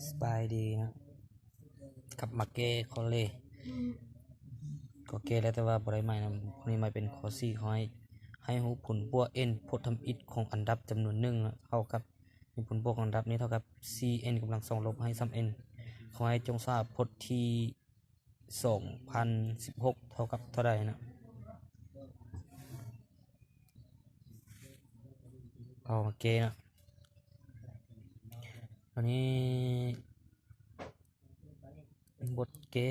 ສະບາຍດີນະ ກັບມາແກ້ຂໍ້ເລກ ກໍແກ້ແລ້ວ ແຕ່ວ່າບໍ່ໄດ້ໃໝ່ນະ. ຂໍ້ນີ້ໃໝ່ເປັນຂໍ້ສີ່ ຂໍໃຫ້ ໃຫ້ຮູ້ຜົນບວກ n ພົດທຳອິດຂອງອັນດັບຈຳນວນໜຶ່ງ ເທົ່າກັບ ມີຜົນບວກຂອງອັນດັບນີ້ເທົ່າກັບ ສີ່ n ກຳລັງສອງ ລົບໃຫ້ ສາມ n. ຂໍໃຫ້ຈົ່ງຊາບພົດທີ ສອງພັນສິບຫົກ ເທົ່າກັບເທົ່າໃດນະ? ເອົາມາແກ້ນະ. ອັນນີ້ບົດແກ້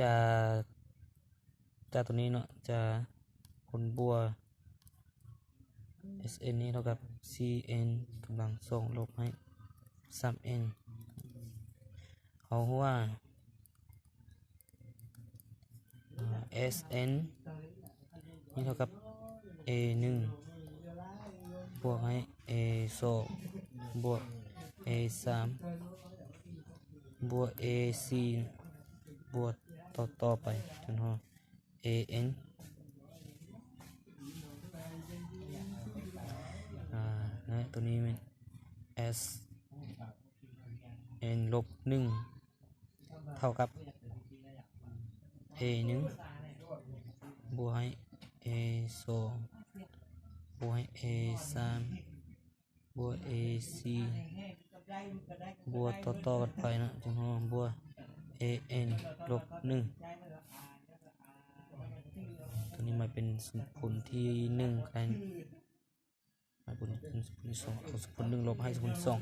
ຈາກ ຈາກຕົວນີ້ເນາະ ຈາກຜົນບວກ Sn ນີ້ເທົ່າກັບ ສີ່ n ກຳລັງສອງ ລົບໃຫ້ ສາມ n. ເຮົາຮູ້ວ່າ Sn ນີ້ເທົ່າກັບ a ໜຶ່ງ ບວກໃຫ້ a ສອງ ບວກ a ສາມ ບວກ a ສີ່ ບວກຕໍ່ໆໄປຈົນຮອດ a n. ອາ ແລະ ຕົວນີ້ແມ່ນ Sn ລົບໜຶ່ງ ເທົ່າກັບ a ໜຶ່ງ ບວກໃຫ້ a ສອງ ບວກໃຫ້ a ສາມ ບວກ a ສີ່ ບວກຕໍ່ໆກັນໄປເນາະ ຈົນຮອດບວກ a n ລົບໜຶ່ງ. ຕົວນີ້ໝາຍເປັນສົມຜົນທີໜຶ່ງ ໃຫ້ ໃຫ້ຜົນ ຜົນທີສອງ ເອົາສົມຜົນໜຶ່ງລົບໃຫ້ສົມຜົນສອງ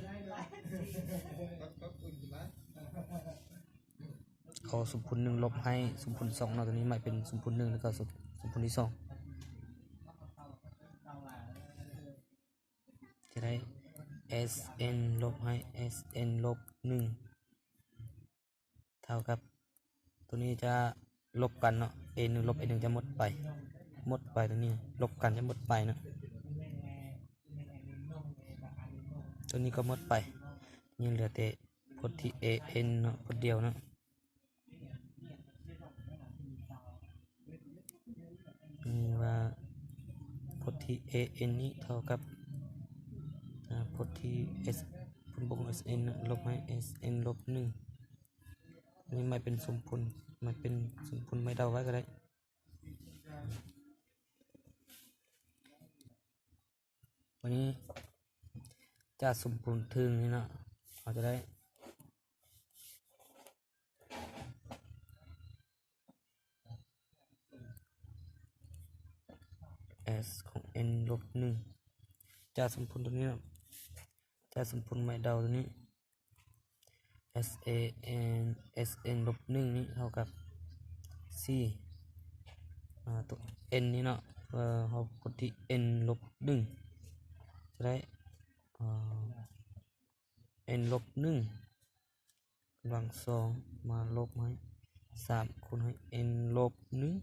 ເອົາສົມຜົນໜຶ່ງລົບໃຫ້ສົມຜົນສອງເນາະ. ຕົວນີ້ໝາຍເປັນສົມຜົນໜຶ່ງ ແລ້ວກໍສົມ ສົມຜົນທີສອງ ຈະໄດ້ Sn ລົບໃຫ້ Sn ລົບໜຶ່ງ ເທົ່າກັບ ຕົວນີ້ຈະລົບກັນເນາະ a ໜຶ່ງລົບ a ໜຶ່ງຈະໝົດໄປ ໝົດໄປ ຕົວນີ້ລົບກັນຈະໝົດໄປເນາະ ຕົວນີ້ກໍໝົດໄປ ຍັງເຫຼືອແຕ່ພົດທີ່ a n ເນາະ ພົດດຽວເນາະ. ນີ້ວ່າພົດທີ່ a n ນີ້ເທົ່າກັບ ອາ ພົດທີ່ s ຜົນບວກຂອງ Sn ລົບໃຫ້ Sn ລົບໜຶ່ງ. ນີ້ໝາຍເປັນສົມຜົນ ໝາຍເປັນສົມຜົນ ໝາຍເດົາໄວ້ກໍໄດ້. ວັນນີ້ຈາກສົມຜົນເທິງນີ້ເນາະ ເຮົາຈະໄດ້ S ຂອງ n ລົບໜຶ່ງ ຈາກສົມຜົນຕົວນີ້ເນາະ ຈາກສົມຜົນໝາຍເດົາຕົວນີ້ S A N S N ລົບໜຶ່ງນີ້ເທົ່າກັບສີ່ ອາ ຕົວ n ນີ້ເນາະ ເອີ ເຮົາກົດທີ່ n ລົບໜຶ່ງ ຈະໄດ້ ອາ n ລົບໜຶ່ງ ກຳລັງສອງ ມາລົບໃຫ້ສາມຄູນໃຫ້ n ລົບໜຶ່ງ.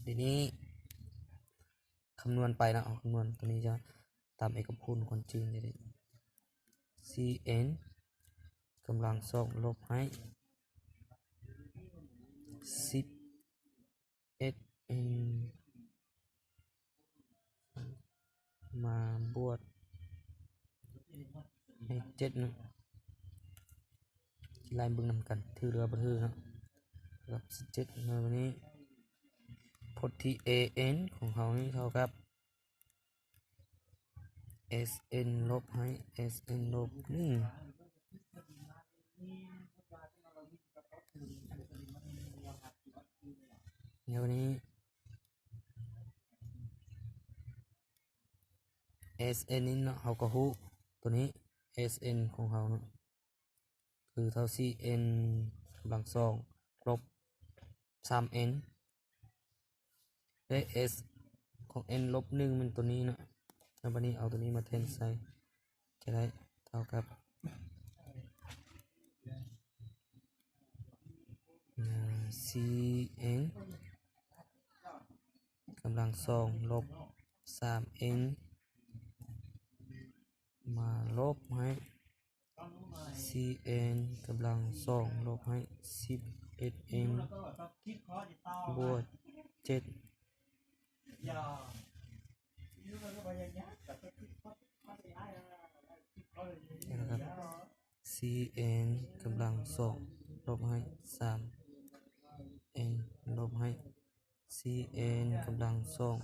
ທີນີ້ຄຳນວນໄປເນາະ ຄຳນວນຕົວນີ້ຈະ ຕາມເອກະພົນຄວາມຈິງເດ ສີ່ n ກຳລັງສອງລົບໃຫ້ສິບເອັດ n ມາບວກໃຫ້ເຈັດເນາະ ຊິໄລ່ເບິ່ງນຳກັນ ຖືກຫຼືວ່າບໍ່ຖືກເນາະ ກັບສິບເຈັດເນາະ. ບັດນີ້ ພົດທີ່ a n ຂອງເຮົານີ້ເທົ່າກັບ S N ລົບໃຫ້ S N ລົບໜຶ່ງ ແນວນີ້ S N ນີ້ເນາະ ເຮົາກໍຮູ້ຕົວນີ້ S N ຂອງເຮົາເນາະ ຄືເທົ່າ ສີ່ n ກຳລັງສອງ ລົບ ສາມ n ແລະ S ຂອງ n ລົບໜຶ່ງ ແມ່ນຕົວນີ້ເນາະ ແລ້ວບັດນີ້ເອົາຕົວນີ້ມາແທນໃສ່ ຈະໄດ້ເທົ່າກັບ ອາ ສີ່ n ກຳລັງສອງ ລົບ ສາມ n ມາລົບໃຫ້ ສີ່ n ກຳລັງສອງ ລົບໃຫ້ສິບເອັດ n ບວກເຈັດ. ສີ່ເອັນກຳລັງສອງ ລົບໃຫ້ສາມເອັນ ລົບໃຫ້ສີ່ເອັນກຳລັງສອງ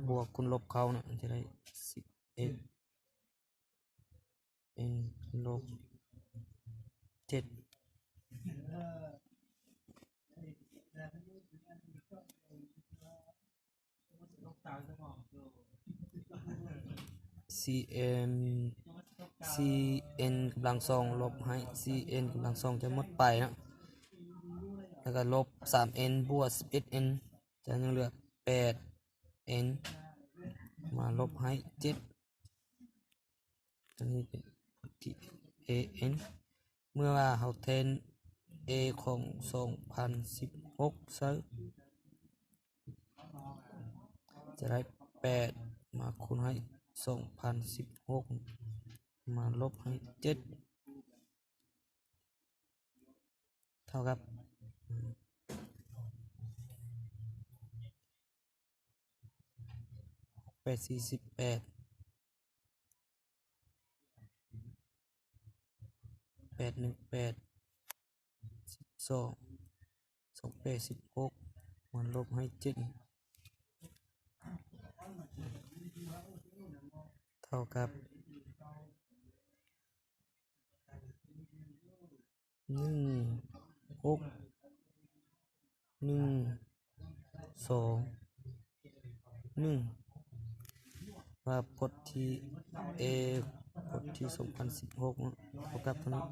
ບວກຄູນລົບເຂົ້າເນາະ ຈະໄດ້ສິບເອັດເອັນລົບເຈັດ ສີ່ເອັນ ສີ່ເອັນກຳລັງສອງ ລົບໃຫ້ສີ່ເອັນກຳລັງສອງ ຈະໝົດໄປເນາະ ແລ້ວກໍລົບສາມເອັນ ບວກສິບເອັດເອັນ ຈະຍັງເຫຼືອແປດເອັນ ມາລົບໃຫ້ເຈັດ ອັນນີ້ເປັນເອເອັນ ເມື່ອວ່າເຮົາແທນເອຂອງສອງພັນສິບຫົກໃສ່ ຈະໄດ້ແປດ ມາຄູນໃຫ້ສອງພັນສິບຫົກ ມາລົບໃຫ້ເຈັດ ເທົ່າກັບ ແປດສີ່ສິບແປດ ແປດໜຶ່ງແປດ ສິບສອງ ສອງແປດສິບຫົກ ມາລົບໃຫ້ເຈັດ ເທົ່າກັບ ໜຶ່ງ ຫົກ ໜຶ່ງ ສອງ ໜຶ່ງ ວ່າບົດທີເອ ບົດທີສອງພັນສິບຫົກ ເທົ່າກັບເທົ່ານັ້ນ.